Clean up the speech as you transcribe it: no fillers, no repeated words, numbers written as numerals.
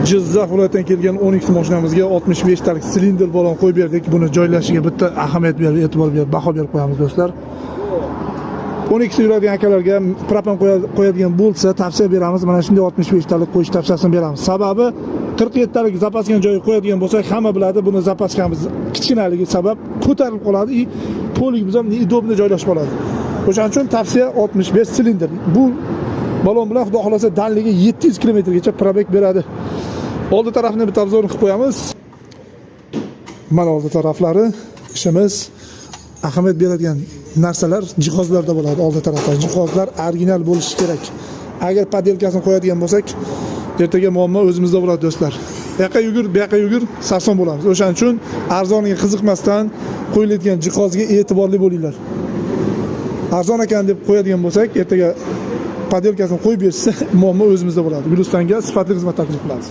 Jizzax viloyatidan kelgan 12 mashinamizga 65 talik silindr balon qo'yib berdik. Buni joylashiga bitta ahamiyat berib, e'tibor berib, baho berib qo'yamiz, do'stlar. 12 yuradigan akalarga propan qo'yadigan bo'lsa, tavsiya beramiz. Mana shunday 65 talik qo'yish tavsiyasini beramiz. Sababi 47 talik запаска ni joyiga qo'yadigan bo'lsak, hamma biladi, buni запаска miz kichkinaligi sabab ko'tarilib qoladi и полик imiz ham неудобно joylashib qoladi. O'shaning uchun tavsiya 65 silindr. Bu balon bilan, xudo xohlasa, дальний ga 700 kilometrgacha пробег beradi. Oldi tarafini bitta обзор qilib qo'yamiz. Mana oldi taraflari. Ishimiz ahamiyat beradigan narsalar jihozlarda bo'ladi. Oldi tarafda jihozlar original bo'lishi kerak. Agar подделка sini qo'yadigan bo'lsak, ertaga muammo o'zimizda bo'ladi, do'stlar. Bu yoqqa yugur, bu yoqqa yugur, sarson bo'lamiz. O'shaning uchun arzoniga qiziqmasdan qo'yiladigan jihozga e'tiborli bo'linglar. Arzon ekan deb qo'yadigan bo'lsak, ertaga подделка sini qo'yib berishsa, muammo o'zimizda bo'ladi. Gulistonga sifatli xizmat taklif qilamiz.